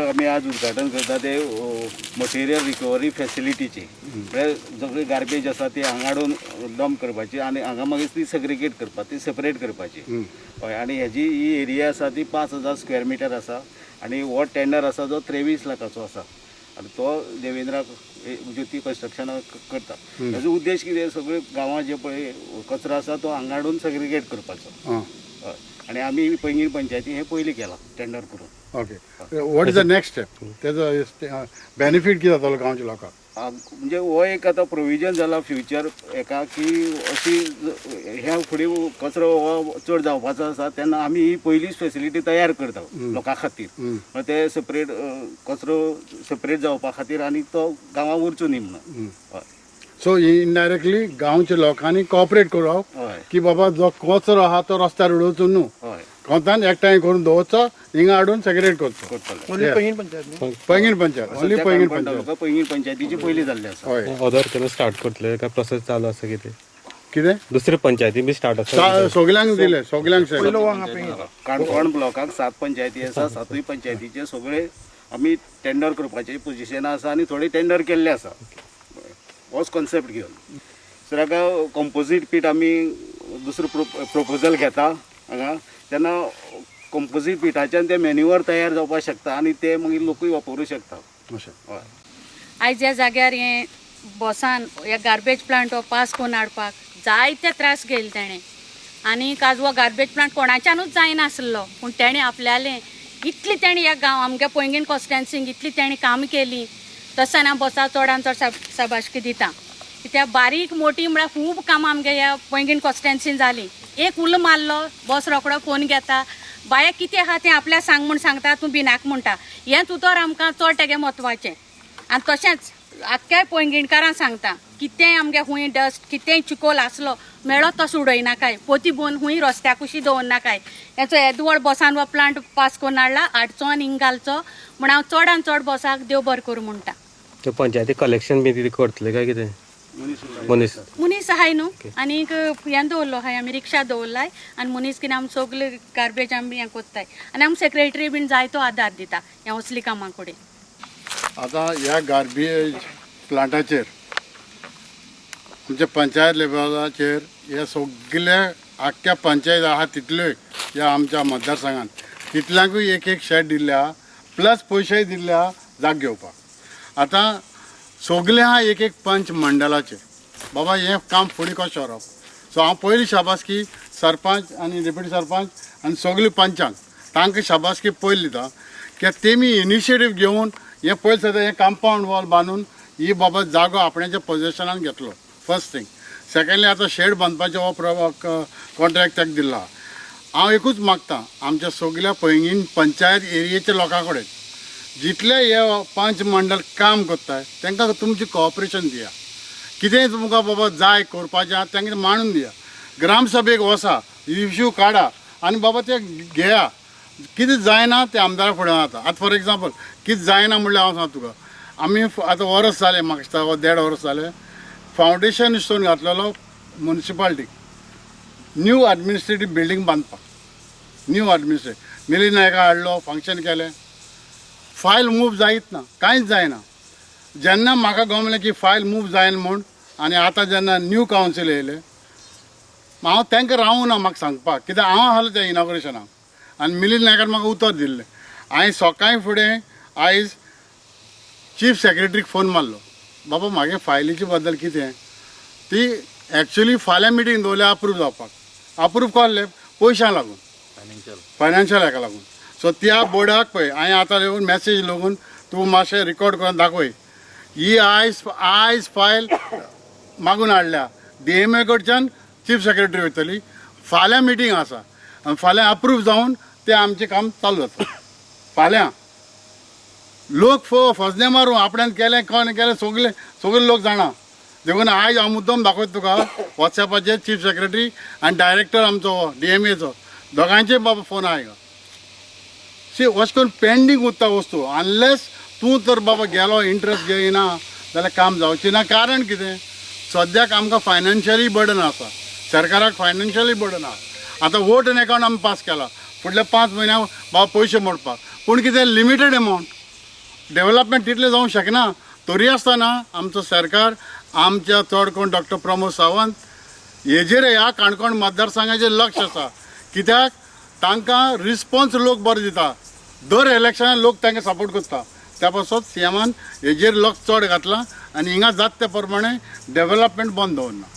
आमी आज उद्घाटन करता ते मटेरियल रिकवरी फॅसिलिटीची. म्हळ्यार सगळी गार्बेज आसा ती हांगा हाडून डंप करपाची आनी हांगा मागीर ती सेग्रिगेट करपाक, ती सेपरेट करपाची. हय, आनी हेजी ही एरिया आसा ती 5000 स्क्वेअर मिटर आसा आनी हो टेंडर आसा जो 23 लाखाचो आसा आनी तो देवेंद्राक ज्योती कन्स्ट्रक्शनाक करता. हेजो उद्देश कितें, सगळे गांवांत जे पळय कचरो आसा तो हांगा हाडून सेग्रिगेट करपाचो. हय, आनी आमी पैंगीण पंचायती हें पयलीं केलां टेंडर करून. Okay, what is the next step? तेजो बेनिफीट कितें जातलो गांवच्या लोकांक? म्हणजे हो एक आतां प्रोविजन जाला फ्युचर हेका की अशी ह्या फुडें कचरो हो चड जावपाचो आसा तेन्ना आमी ही पयलीच फेसिलिटी तयार करता लोकां खातीर. ते सेपरेट कचरो सेपरेट जावपा खातीर आनी तो गांवांत उरचो न्ही म्हणून. हय. सो इनडायरेक्टली गांवच्या लोकांनी कॉपरेट करप की बाबा जो कचरो आहा तो रस्त्यार उडोवचो न्हू, कोतान एकठांय करून दवरचो, हिंगा हाडून सेग्रेट करचो. करतले. ओन्ली पैंगीण पंचायत न्ही? पैंगीण पंचायत, ओन्ली सद्या पैंगीण काणकोण पंचायत. तालुका पैंगीण पंचायतीची पयली जाल्ली आसा. हय. अदर केन्ना स्टार्ट करतले काय प्रोसेस चालू आसा कितें? कितें? दुसरे पंचायती बी स्टार्ट आसा? सगल्यांक दिले, सगल्यांक. पयलो हांगा पैंगीण. काणकोण ब्लॉकाक 7 पंचायती आसा, 7 पंचायतीचे सगळे आमी टेंडर करपाचे पोजिशनां आसा आनी थोडे टेंडर केल्ले आसा होच कॉन्सेप्ट घेवन. दुसऱ्या कंपोजीट पीट आमी दुसरो प्रोपोजल घेता हांगा, तेन्ना कंपोजीट पिठाच्यान ते मॅन्युअर तयार जावपाक शकता आनी ते मागीर लोकूय वापरूं शकता. अशें. हय. आयज ह्या जाग्यार हें बॉसान हे गार्बेज प्लांट हो पास करून हाडपाक जायते त्रास घेयले तेणें. आनीक आज हो गार्बेज प्लांट कोणाच्यानूच जायनासलो, पूण तेणें आपल्यालें इतली तेणें ह्या गांव आमगे पैंगीण कॉन्स्टिट्युएन्सीक इतली तेणें कामां केलीं. तशें हांव बॉसा चडान चड शाबासकी दिता, कित्याक बारीक मोटी म्हळ्यार खूब कामां आमगे ह्या पैंगीण कॉन्स्टिट्युएन्सीन जालीं. एक उलो मारलो बॉस रोकडो फोन घेता, बाये कितें आहा तें आपल्याक सांग म्हूण सांगता, तूं भिनाक म्हणटा. हेंच उतर आमकां चड तेगें म्हत्वाचें. आनी तशेंच आख्ख्या पैंगीणकारांक सांगता, कितेंय आमगे खूंय डस्ट कितेंय चिकोल आसलो मेळत तसो उडयनाकाय, पोती बोन खूंय रस्त्या कुशी दवरनाकाय. हेचो येदवळ बॉसान हो प्लांट पास करून हाडला, हाडचो आनी हिंग घालचो म्हण हांव चडान चड बॉसाक देव बरें करूं म्हणटा. ते पंचायती कलेक्शन बी कितें करतले काय कितें? मनीस मनीस आहाय न्हू, आनीक हें दवरलो आहाय आमी, रिक्षा दवरलाय आनी मनीस कितें आमी सगळे गार्बेज आमी हें कोत्ताय आनी आमी सेक्रेटरी बीन जायतो आदार दिता ह्या असली कामां कडेन. आतां ह्या गार्बेज प्लांटाचेर आमच्या पंचायत लेवलाचेर हे सगळे आख्ख्या पंचायत आहा तितल्योय ह्या आमच्या मतदारसंघात तितल्यांकूय एक एक शेड दिल्ले आहा, प्लस पयशेय दिल्ले आहा जाग घेवपाक. आतां सगळे आहा एक एक पंच मंडळाचे बाबा हें काम फुडें कशें व्हरप. सो हांव पयली शाबासकी सरपंच आनी डेप्युटी सरपंच आनी सगळे पंचांक तांकां शाबासकी पयली दिता कित्याक तेमी इनिशिएटीव घेवन हें पयलीं सद्दां हें कंपावंड वॉल बांदून ही बाबा जागो आपणाच्या पोजेशनान घेतलो, फर्स्ट थींग. सेकंडली आतां शेड बांदपाचो हो कॉन्ट्रॅक्ट ताका दिला. हांव एकूच मागता आमच्या सगल्या पैंगीण पंचायत एरियेच्या लोकां कडेन, जितले हे पंच मंडळ काम करताय तांकां तुमचें कॉपरेशन दिया. कितेंय तुमकां बाबा जाय करपाचें आहा तांकां मांडून दिया. ग्रामसभेक वसा, इश्यू काडा आनी बाबा ते घेया. कितें जायना तें आमदारा फुडें वता. आतां फॉर एग्जाम्पल कितें जायना म्हणल्यार हांव सांगता तुका, आमी आतां वर्स जालें म्हाका दिसता 1.5 वर्स जालें फावंडेशन स्टोन घातलेलो मुनिसिपालिटीक न्यू एडमिनिस्ट्रेटीव बिल्डींग बांदपाक. न्यू एडमिनिस्ट्रेटीव मिलिंद नायका हाडलो, फंक्शन केलें, फायल मूव जायत ना, कांयच जायना. जेन्ना म्हाका गमलें की फायल मूव जायना म्हूण, आनी आतां जेन्ना न्यू कावन्सील येयलें हांव तांकां रावूं ना म्हाका सांगपाक, कित्याक हांव आसलो त्या इनॉग्रेशनाक आनी मिलिंद नायकान म्हाका उतर दिल्लें. हांवें सकाळीं फुडें आयज चीफ सेक्रेटरीक फोन मारलो, बाबा म्हागे फायलीचे बद्दल कितें ती एक्चुली फाल्यां मिटींग दवरल्या अप्रूव जावपाक, अप्रूव केल्ले पयशांक लागून, फायनान्शियल हाका लागून. सो त्या बोर्डाक पळय हांवें आतां येवन मॅसेज लागून तूं मातशें रिकॉर्ड करून दाखय, ही आयज आयज फायल मागून हाडल्या डीएमए कडच्यान चीफ सेक्रेटरी वयतली, फाल्यां मिटींग आसा आनी फाल्यां अप्रूव जावन तें आमचें काम चालू जाता. फाल्यां लोक फजने मारूं आपल्यान केलें कोण केलें सगळे सगळे लोक जाणा. देखून आयज हांव मुद्दम दाखयता तुका वॉट्सॅपाचेर चीफ सेक्रेटरी आनी डायरेक्टर आमचो डीएमएचो दोगांयचे बाबा फोन आयलो. सी अशें करून पेंडींग उरता वस्तू, अनलेस तूं तर बाबा गेलो इंट्रस्ट घेयना जाल्यार काम जावचें ना. कारण कितें, सद्याक आमकां फायनान्शियली बर्डन आसा, सरकाराक फायनान्शियली बर्डन आसा. आतां वोट एन अकावंट आमी पास केला, फुडल्या 5 म्हयन्याक बाबा पयशे मोडपाक, पूण कितें लिमिटेड एमावंट. डेवलपमेंट तितलें जावंक शकना. तरी आसतना आमचो सरकार आमच्या चड करून डॉक्टर प्रमोद सावंत हेजेर ह्या काणकोण मतदारसंघाचेर लक्ष आसा, कित्याक तांकां रिस्पोन्स लोक बरो दिता. दर इलेक्शनाक लोक तांकां सपोर्ट करता. त्या पासत सीएमान हेजेर लक्ष चड घातलां आनी हिंगा जाता त्या प्रमाणे डेवलपमेंट बंद दवरना.